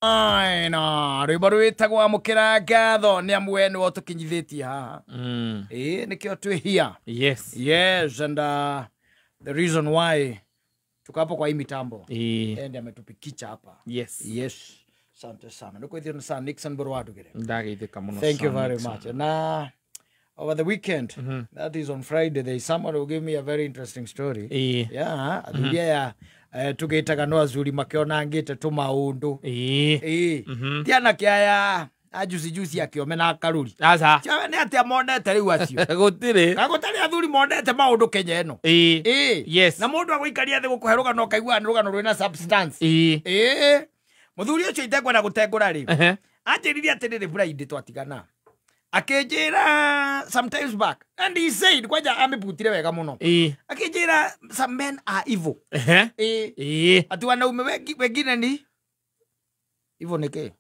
Aina rwĩmbo rwĩtagwo amũkĩra ngatho nĩ amu we nĩwe ũtũkinyithĩtie haha. Ĩĩ nĩkĩo twĩ here. Yes. Yes, and the reason why tuko hapo kwa hii mitambo. Ĩĩ. Ende ametupikicha hapa. Yes. Yes. Asante sana. Nĩkwĩthio nĩ Sir Nixon Borwadugire. Ndageithĩka mũno. Thank you Sir very Nixon. much. Na over the weekend, that is on Friday, there is someone who gave me a very interesting story. Ĩĩ. Yeah, athuri aya tũgĩtaga no athuri makĩonangĩte tũmaũndũ. Ĩĩ. Ĩĩ. Ti anake aya a juicy juicy akĩome na akaruri. Aca. Cia nĩ atĩa monete rĩu acio? Gũtirĩ. Ka gũtarĩ athuri monete maũndũ Kenya ĩno. Ĩĩ. Ĩĩ. Yes. Na mũndũ agũikaria thĩ gũkũhe rũgano ũkaigua nĩ rũgano rwĩna substance. Ĩĩ. Ĩĩ. Mũthuri ũcio itekwenda gũtengũra rĩ. Ehe. Anjĩrire atĩrĩrĩ Friday twatigana. Akĩnjĩra sometimes back and he said kwanja amĩbutire wega mũno. Ĩĩ. Akĩnjĩra some men are evil. Ehe. Ĩĩ. Ĩĩ. Ati wanaume wengi wengine ni hivyo ni kĩ?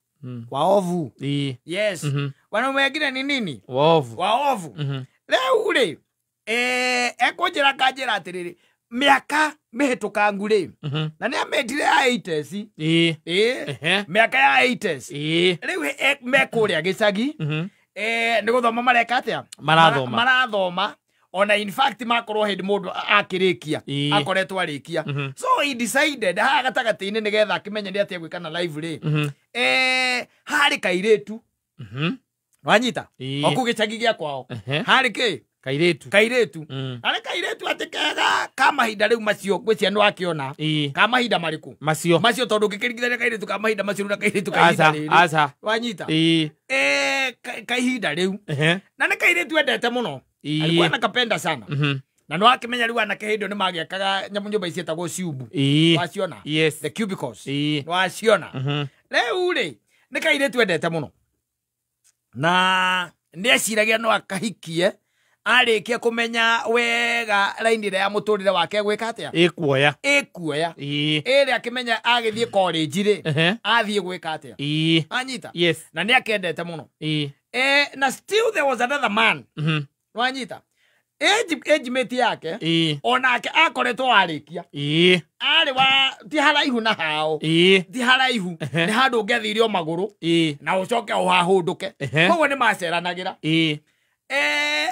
Waovu. Ĩĩ. Yes. Wanaume wengine ni nini? Waovu. Waovu. Rĩu rĩ ekũnjĩra kanjĩra atĩrĩrĩ mĩaka mĩhĩtũkangu rĩ na nĩ amĩtire ya 80s. Ĩĩ. Ĩĩ. Ehe. Mĩaka ya 80s. Ĩĩ. Rĩu me kũrĩa gĩcagi nĩ gũthoma mareka atĩa? Marathoma. Marathoma. Ona in fact makorwo hĩndĩ mũndũ akĩrĩkia Ĩĩ. akoretwo arĩkia. So he decided haha gatagatĩ-inĩ nĩgetha akĩmenye nĩ atĩa gwĩka na live rĩ. Harĩ kairĩtu. Wanyita? Ĩĩ. O kũu gĩcagi gĩa kwao. Ehe. Harĩ kĩ? Kairĩtu. Kairĩtu. Harĩ kairĩtu atĩ kega ka mahinda rĩu macio ngwĩciria nĩ wakĩona. Ĩĩ. Ka mahinda marĩkũ? Macio. Macio tondũ ũngĩkĩringithania kairĩtu ka mahinda macio rĩu na kairĩtu ka ihinda Aca. rĩrĩ. Aca. Wanyita? Ĩĩ. Ka ihinda rĩu. Ehe. Na nĩ kairĩtu endete mũno. Ĩĩ. Alikuwa anakapenda sana. Na no akĩmenya rĩu anake hĩndĩ ĩyo nĩ magĩakaga nyamũ nyũmba ici ciĩtagwo ciubu. Ĩĩ. Waciona? Yes. The cubicles. Ĩĩ. Waciona? Rĩu rĩ nĩ kairĩtu endete mũno. Na nĩ eciragia no akahikie arĩkia kũmenya wega raini ĩrĩa ya mũtũrĩre wake gwĩka atĩa? Ĩkuoya. Ĩkuoya. Ĩĩ. Ĩrĩa akĩmenya agĩthiĩ college rĩ Ehe. athiĩ gwĩka atĩa? Ĩĩ. Anyita? Yes. Na nĩ akendete mũno. Ĩĩ. Na still there was another man. Wanyita? Age mate yake. Ĩĩ. Onake akoretwo arĩkia. Ĩĩ. Arĩ wa ti haraihu na hao. Ĩĩ. Ti haraihu. Ehe. Nĩ handũ ũngĩathire o magũrũ. Ĩĩ. Na ũcoke ũhahũndũke. Ehe. Koguo nĩ maceranagĩra. Ĩĩ.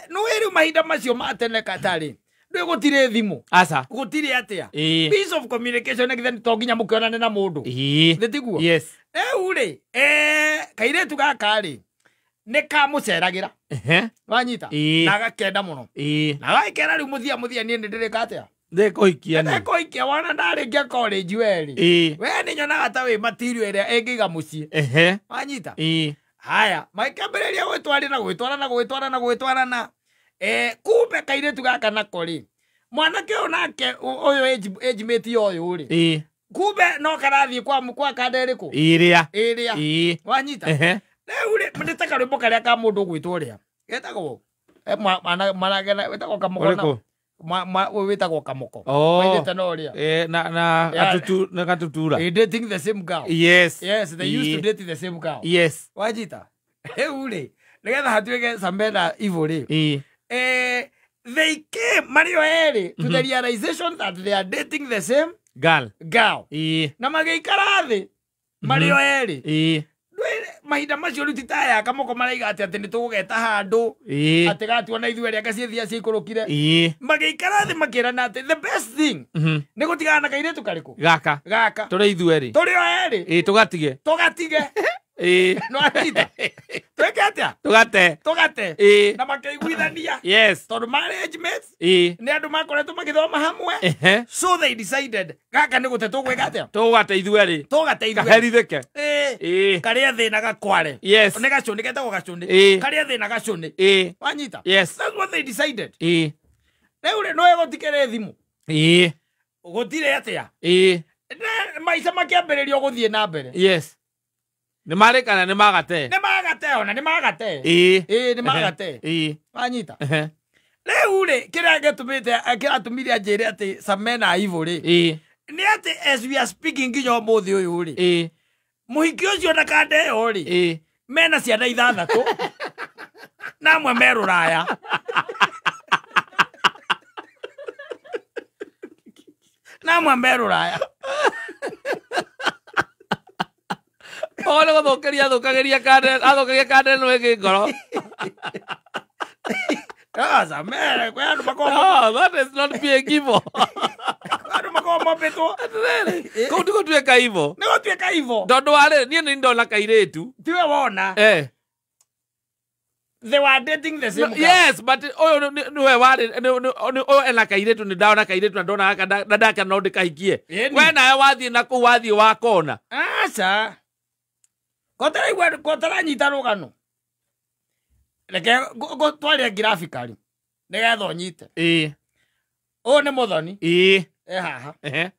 Nĩ rĩu mahinda macio ma tene katarĩ. Ndũĩ gũtirĩ thimũ. Aca. Gũtirĩ atĩa. Ĩĩ. Piece of communication nĩ to nginya mũkĩonane na mũndũ. Ĩĩ. Nĩ tiguo? Yes. Rĩu rĩ, kairĩtu gaka rĩ, nĩ kamũceragĩra. Ehe. Wanyita? Ĩĩ. Na agakenda mũno. Ĩĩ. Na agakera rĩu mũthia mũthia niĩ nĩ ndĩrĩka atĩa? Ndĩkũhikia nĩ. Ndĩkũhikia wona ndarĩkia college we rĩ. Ĩĩ. We nĩ nyonaga ta wĩ material ĩrĩa ĩngĩiga mũciĩ. Ehe. Wanyita? Ĩĩ. Haya, makĩambĩrĩria gwĩtwarĩra gwĩtwarana gwĩtwarana gwĩtwarana. Kumbe kairĩtu gaka nako rĩ, mwanake ũyũ nake ũyũ age mate ũyũ rĩ. Ĩĩ. Kumbe no karathiĩ kwa kanda ĩrĩkũ? Ĩrĩa. Ĩrĩa. Ĩĩ. Wanyita? Ehe. Rĩu rĩ, nĩ ta karwĩmbo karĩa ka mũndũ ũgwĩtwo ũrĩa. Getagwo? Maragena, wĩtagwo Kamoko na- Ũrĩkũ? Ũyũ wĩtagwo Kamoko. Oh. Maithĩte na ũrĩa. Na Yeah. gatutu, na gatutura. They dating the same girl. Yes. Yes, they used to Ĩĩ. date the same girl. Yes. Wanyita? Rĩu rĩ, nĩgetha hatuĩke Samena evil rĩ. Ĩĩ. They came marĩ o erĩ to the realization that they are dating the same Girl. girl. Ĩĩ. Na magĩikara thĩ marĩ o erĩ. Ĩĩ. Mahinda macio rĩu ti ta aya Kamoko maraiga atĩ atĩ nĩ tũgũgeta handũ. Ĩĩ. Atĩ gatuona ithuĩ erĩ anga ciĩthia ciikũrũkire. Ĩĩ. Magĩikara thĩ makĩrana atĩ the best thing nĩ gũtigana na kairĩtu karĩkũ? Gaka. Gaka. Tũrĩ ithuĩ erĩ. Tũrĩ o erĩ. Ĩĩ, tũgatige. Tũgatige. Ĩĩ. No anyita. Twĩke atĩa? Tũgate. Tũgate. Ĩĩ. Na makĩiguithania. Yes. Tondũ marĩ age mates. Ĩĩ. Nĩ andũ makoretwo magĩthoma hamwe. Ehe. So they decided gaka nĩ gũte tũgwĩka atĩa? Tũgate ithuĩ erĩ. Tũgate ithuĩ. Kaherithĩke. Ĩĩ. Ĩĩ. Karĩa thĩna gakware. Yes. Nĩ gacũnĩ getagwo gacũnĩ. Ĩĩ. Karĩa thĩna gacũnĩ. Ĩĩ. Wanyita? Yes. That's what they decided. Ĩĩ. Rĩu rĩ, no gũtikĩrĩ thimũ. Ĩĩ. Gũtirĩ atĩa? Ĩĩ. Na maica makĩambĩrĩrio gũthiĩ na mbere. Yes. Nĩ marĩ kana nĩ magate? Nĩ magate ona nĩ magate. Ĩĩ. Ĩĩ, nĩ magate. Ĩĩ. Wanyita? Ehe. Rĩu rĩ, kĩrĩa gĩtũmĩte kĩratũmire anjĩre atĩ Samena evil rĩ. Ĩĩ. Nĩ atĩ as we are speaking nginya ũmũthĩ ũyũ rĩ. Ĩĩ. Mũhiki ũcio na kanda ĩyo rĩ. Ĩĩ. Mena ciana ithathatũ. Na amwe me rũraya. Na amwe me rũraya. O nĩ gũthũkĩria athũkagĩria kande athũkagia kande ĩno ĩngĩ ngoro. Aca mere kwĩ andũ makoragwo No, that is not being evil. andũ makoragwo mombĩtwo Atĩrĩrĩ, kũu ti gũtuĩka evil. nĩ gũtuĩka evil. Tondũ warĩ niĩ nĩ ndona kairĩtu. Tiwe wona. Eh. They were dating the same No, girl. yes, but ũyũ nĩwe warĩ ũyũ ena kairĩtu nĩ ndona kairĩtu na ndona gaka na ndaka no ndĩkahikie. Ĩni. We nawe wathiĩ na kũu wathiĩ wakona. Aca. Kotaraigua kotaranyita rũgano. Reke ngũtwarĩre graphically nĩgetha ũnyite. Ĩĩ. Ũyũ nĩ Mũthoni Ĩĩ. e haha Ehe.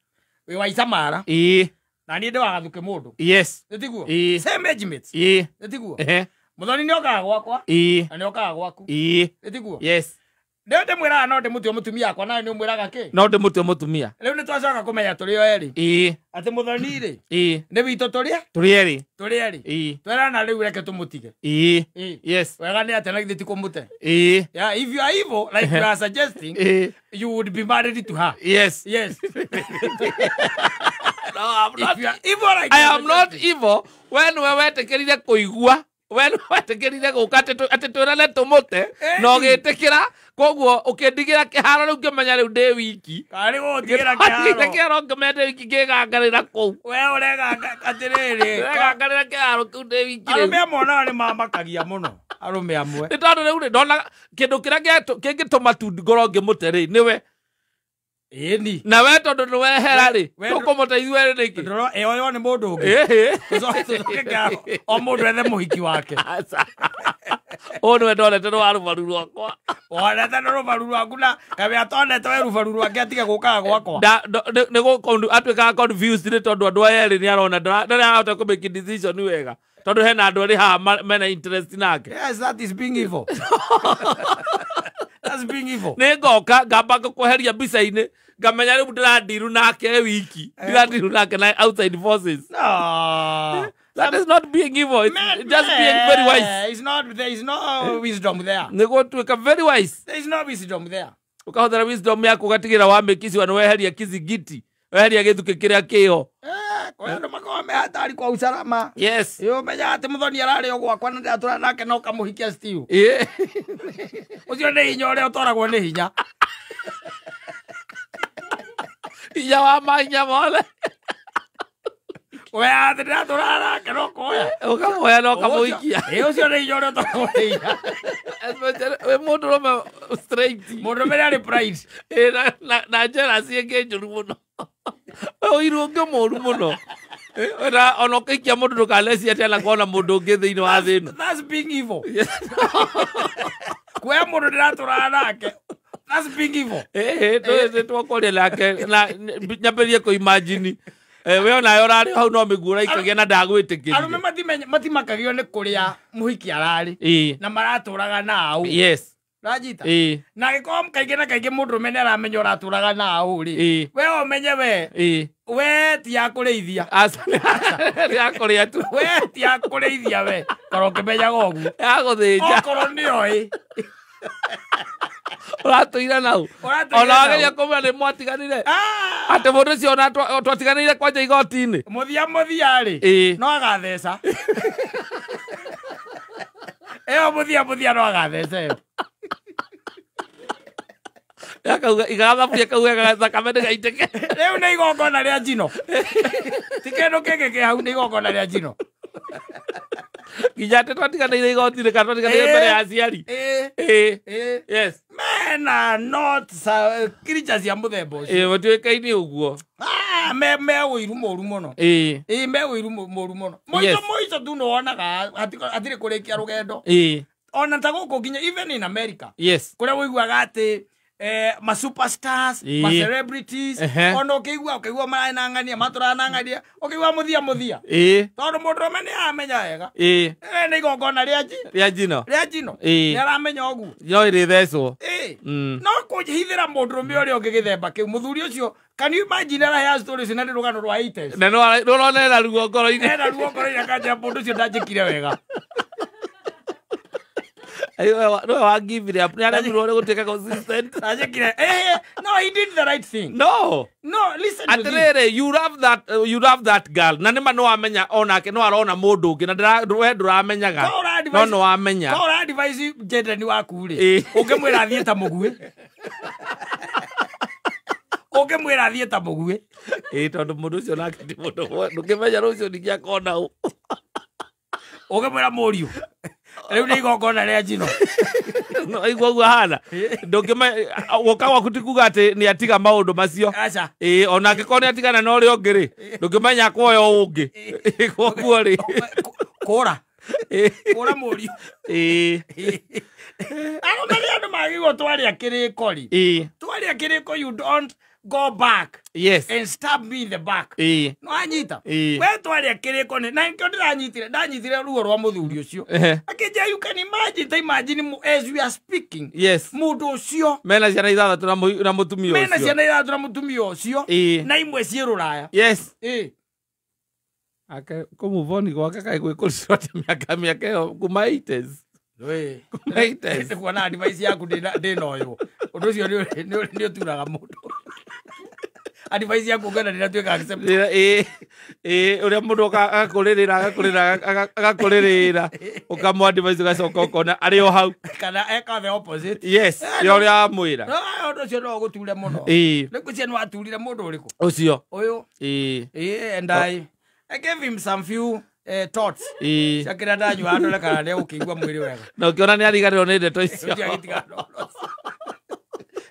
wĩ wa Isamara Ĩĩ. na niĩ ndĩ wa Gathukĩ mũndũ. Yes. Nĩ tiguo? Ĩĩ. Same age mates. Ĩĩ. Nĩ tiguo? Ehe. Mũthoni nĩ okaga gwakwa Ĩĩ. na nĩ okaga gwaku. Ĩĩ. Nĩ tiguo? Yes. Rĩu ndĩmwĩraga no ndĩmũtue mũtumia wakwa nawe nĩ ũmwĩraga kĩ? No ndĩmũtue mũtumia. Rĩu nĩ twacoka kũmenya tũrĩ o erĩ Ĩĩ. atĩ Mũthoni rĩ Ĩĩ. nĩ witũ tũrĩ Tũrĩ erĩ. tũrĩ erĩ. Ĩĩ. Twerana rĩu reke tũmũtige. Ĩĩ. Ĩĩ. Yes. Wega nĩ atĩa na githĩ ti kũmũte? Ĩĩ. Yeah, if you are evil, like you are suggesting, Ĩĩ. you would be married to her. Yes. Yes. No, I'm not. If you are evil, like I you are am not suggesting. evil. We nĩwe wetĩkĩrire kũigua. We nĩwe wetĩkĩrire gũka atĩ twĩrane tũmũte na ũgĩtĩkĩra koguo ũkĩndigĩra kĩharo rĩu ngĩmenya rĩu ndĩ wiki. Karĩ gũgũtigĩra Ngĩtigĩra kĩharo. kĩharo ngĩmenya ndĩ wiki ngĩgangarĩra kũu. We ũrega atĩrĩrĩ. Ndĩregangarĩra kĩharo kĩu ndĩ wiki rĩu. Arũme amwe onao nĩ mamakagia mũno. Arũme amwe. Nĩ tondũ rĩu rĩ ndona kĩndũ kĩrĩa kĩngĩtũma tu ngorwo ngĩmũte rĩ nĩwe. Ĩni. Na we tondũ nĩ wehera rĩ We- tũkũmũte ithuerĩ nĩkĩ? Ndĩro ĩyo yo nĩ mũndũ ũngĩ. Ĩhĩ. Tũcoke kĩharo o mũndũ ethe mũhiki wake. Aca. Ũyũ nĩwe ndonete nĩ wa rũbaru rwakwa. Wonete nĩ rũbaru rwaku na kabe atonete we rũbaru rwake atige gũkaga gwakwa. Atuĩkaga confused nĩ tondũ andũ aya erĩ nĩ arona ndarĩ arahota kũ make decision wega tondũ hena andũ erĩ haha mena interest nake. Yes, that is being evil. That's being evil. Nĩ ngoka ngamba ngũkweheria mbica-inĩ ngamenya rĩu ndĩrandiru nake wiki ndirandiru nake na outside forces. No. That is not being evil. It's Man, just being very wise. It's not, there is no wisdom there. Nĩ gũtuĩka very wise. There is no wisdom there. Ũkahũthĩra wisdom yaku ũgatigĩra wamĩkiciwa nĩ weheria kizingiti weheria gĩthukĩ kĩrĩa kĩho. Kwa andũ makoragwo me hatari kwa usalama. Yes. Ĩ ũmenyaga atĩ Mũthoni ararĩ o gwakwa na ndĩratũra nake no kamũhikia still. Ĩĩ. Ũcio nĩ hinya ũrĩa ũtwaragwo nĩ hinya. Hinya wa mahinya mothe. We atĩ ndĩratũra nake no koya. Ũkamuoya na ũkamũhikia. Ĩ ũcio nĩ hinya ũrĩa ũtwaragwo nĩ hinya. Especially wĩ mũndũrũme straight. Mũndũrũme nĩ arĩ pride. Ĩ na jealousy ĩngĩ njũru mũno. We ũiru ũngĩ mũũru mũno. Na ona ũkĩikia mũndũ ndũkanecirie atĩ anakorwo na mũndũ ũngĩ thĩinĩ wa thĩ ĩno. That's being evil. Kuoya mũndũ ndĩratũraga nake. That's being evil. Ĩĩ twakwaria nake na nyambĩrĩrie kũ imagine. We onawe ũrarĩ hau no mĩguo ũraikagia na ndagwĩtĩkĩrie. Arũme matimakagio nĩ kũrĩa mũhiki ararĩ Ĩĩ. na maratũraga nao. Yes. Ũranyita? Ĩĩ. Na angĩkorwo kaingĩ na kaingĩ mũndũrũme nĩ aramenya ũratũraga nao rĩ. Ĩĩ. We ũmenye we. Ĩĩ. We ti ya kũrĩithia. Aca nĩ ya kũrĩa tu. We ti ya kũrĩithia we. Korwo ũkĩmenyaga ũguo. Ya gũthĩnja. Okorwo nĩoĩ. Ũratũire nau. Ũratũire Ona wageria nau. kũmwĩra nĩ mwatiganire. Atĩ mũndũ ũcio ona twatiganĩire kwanja igoti-inĩ. Mũthia mũthia rĩ. Ĩĩ. No agatheca. Ĩyo mũthia mũthia no agatheca ĩyo. Akauga igathaburia kauga thakame ndĩgaitĩke. Rĩu nĩ igongona rĩa njino. Ti kĩndũ kĩngĩ kĩ hau nĩ igongona rĩa njino. Nginya atĩ twatiganĩire igoti-inĩ kana twatiganĩire mbere ya aciari. Ĩĩ. Ĩĩ. Ĩĩ. Yes. Men are not creatures cia mũthemba ũcio. Ĩĩ matuĩkaine ũguo. Me ũiru mũru mũno. Ĩĩ. Ĩĩ me ũiru mũru mũno. Mũico Yes. mũico tu nĩwonaga hatirĩ kũrĩkia rũgendo. Ĩĩ. Ona ta gũkũ nginya even in America. Yes. Kũrĩa ũiguaga atĩ ma superstars, ma Ĩĩ. celebrities, Ehe. ona ũkĩigua ũkĩigua maranang'ania, matũranang'ania, ũkĩigua mũthia mũthia. Ĩĩ. Tondũ mũndũrũme nĩ aramenya wega. Ĩĩ. Ĩĩ nĩ igongona rĩa Rĩa njino. rĩa njino. Ĩĩ. Nĩ aramenya ũguo. No ĩrĩthecwo. Ĩĩ. Mm. No kũhithĩra mũndũrũme ũrĩa ũngĩ gĩthemba kĩu mũthuri ũcio can you imagine araheana story ũcio na nĩ rũgano rwa 80s. Na no ũrona ena ruo ngoro-inĩ. Ena ruo ngoro-inĩ akanja mũndũ ũcio ndanjĩkire wega. Niwe wa give it up. Nĩ aremirwo nĩ gũtuĩka consistent. Anjĩkire, no, he did the right thing. No. No, listen to this. Atĩrĩrĩ, you love that girl. Na nĩma nĩwamenya onake no arona mũndũ ũngĩ na we ndũramenyaga. No nĩwamenya. Ko ũra advise njendani waku rĩ, ũngĩmwĩra athiĩ ta mũguĩ. Ũngĩmwĩra athiĩ ta mũguĩ. Tondũ mũndũ ũcio nake ti mũndũ ndũngĩmenya rũciũ ningĩ akona ũ. Ũngĩmwĩra mũriũ. Rĩu nĩ igongona rĩa njino. No igua ũguo ahana. Ndũngĩmenya gũka gwaku ti kuga atĩ nĩ atiga maũndũ macio. Aca. Onake korwo nĩ atigana na ũrĩa ũngĩ rĩ, ndũngĩmenya akwoya ũngĩ. Koguo rĩ. Kũra. Kũra mũriũ. Arũme nĩ andũ magĩrĩirwo twarĩa kĩrĩko rĩ. Twarĩa kĩrĩko, you don't go back. Yes. And stab me in the back. No anyita. We twarĩa kĩrĩko nĩ na nĩkĩo ndĩranyitire, ndanyitire ruo rwa mũthuri ũcio. Akĩnjĩra, you can imagine, ta imagine as we are speaking. Yes. Mũndũ ũcio mena ciana ithathatũ na mũtumia ũcio. Mena ciana ithathatũ na mũtumia ũcio. Na imwe ciĩ rũraya. Yes. Ake kũ-move on gwake kaĩ gwĩkũricwo atĩ mĩaka ĩyo kuma 80s. Kuma 80s. Kuona advice yaku ndĩnoywo. Ũndũ ũcio nĩ ũturaga mũndũ. Advice yaku ngena ndĩratuĩka accept. Ũrĩa mũndũ agakũrĩrĩra ũkamũ advice ũgacoka ũkona arĩ o hau. Kana eka the opposite. Yes, ya ũrĩa amwĩra. No, ũndũ ũcio no ũgũture mũno. Rĩu ngwĩciria nĩ waturire mũndũ ũrĩkũ? Ũcio. Ũyũ. And I gave him some few thoughts. Cia kĩrĩa ndanyua andore kana nĩ egũkĩigua mwĩrĩ wega. Na ũkĩona nĩ ariganĩrwo nĩ ndeto icio.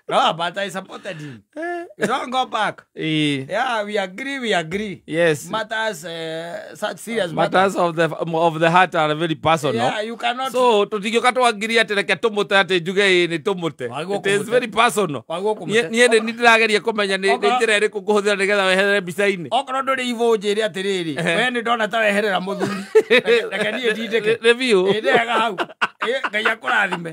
No, but I supported him. You don't go back. Yeah, we agree. Yes. Matters, such serious matters. Matters of the heart are very personal. Yeah, you cannot. So, tũtingĩũka twangirie atĩ reke tũmũte atĩ njuge ĩ nĩ tũmũte. It is very personal. Niĩ nĩ ndĩrageria kũmenya nĩ njĩra ĩrĩkũ ngũhũthĩra nĩgetha weherere mbica-inĩ. Okorwo ndũrĩ ivo ũnjĩre atĩrĩrĩ, we nĩ ndona ta weherera mũthuri. Reke niĩ ndindĩke. Nĩ biũ. Ĩ ndega hau. Ngai akũrathime.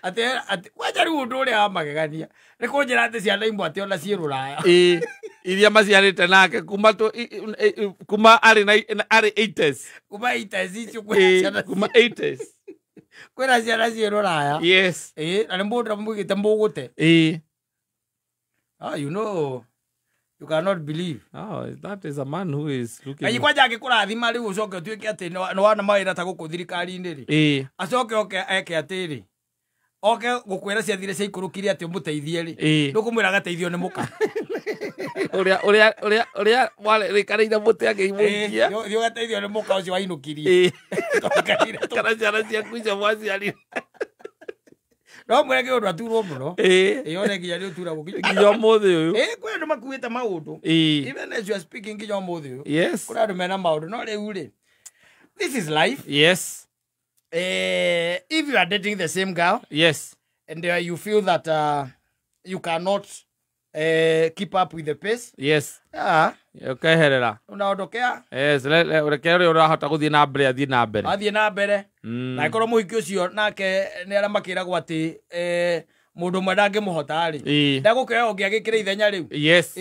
Atĩ kwanja rĩu ũndũ ũrĩa wa magegania nĩ kũnjĩra atĩ ciana imwe atĩ ona ciĩ rũraya. Iria maciarĩte nake kuma arĩ 80s. Kuma 80s icio kwĩna ciana. Kuma 80s. Kwĩna ciana ciĩ rũraya. Yes. Na nĩ mũndũ amũigĩte mũgũte. You know, you cannot believe. Oh, that is a man who is looking. Ngai kwanja angĩkũrathima rĩu ũcoke ũtuĩke atĩ nĩ wona mawĩra ta gũkũ thirikari-inĩ rĩ. Acoke oke eke atĩrĩ. Oke gũkwĩra ciathire ciaikũrũkire atĩ ũmũteithie rĩ. Ndũkũmwĩra agateithio nĩ mũka. Ũrĩa warĩkarĩire mũtĩ akĩimũikia. Thiĩ ũgateithio nĩ mũka ũcio wainũkirie. Kana ciana ciaku icio mwaciarire. No mwĩre kĩũndũ aturwo mũno. Yone nginya nĩ ũturagwo nginya ũmũthĩ ũyũ. Kwĩ andũ makuĩte maũndũ. Even as you are speaking nginya ũmũthĩ ũyũ. Yes. Kũrĩ andũ mena maũndũ no rĩu rĩ. This is life. Yes. If you are dating the same girl. Yes. And you feel that you cannot keep up with the pace. Yes. Yeah. Ũkeherera. Unaondokea. Yes, reke ũrĩa ũrahota gũthiĩ na mbere athiĩ na mbere. Athiĩ na mbere. Na ĩkorwo mũhiki ũcio nake nĩ arĩa makĩragwo atĩ mũndũ ũmwe ndangĩmũhota rĩ. Ndegũkĩoya ũngĩ agĩkĩre ithenya rĩu. Yes.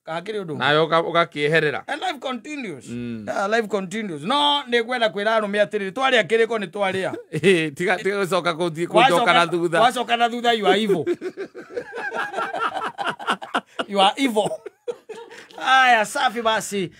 Kakĩrĩ ũndũ. Nawe ũgakĩeherera. And life continues. Yeah, life continues. No nĩ ngwenda kwĩra arũme atĩrĩrĩ, twarĩa kĩrĩko nĩ twarĩa. Tiga gũcoka gũthiĩ kũnjoka na thutha. Wacoka na thutha, you are evil. You are evil. Aya, safi basi.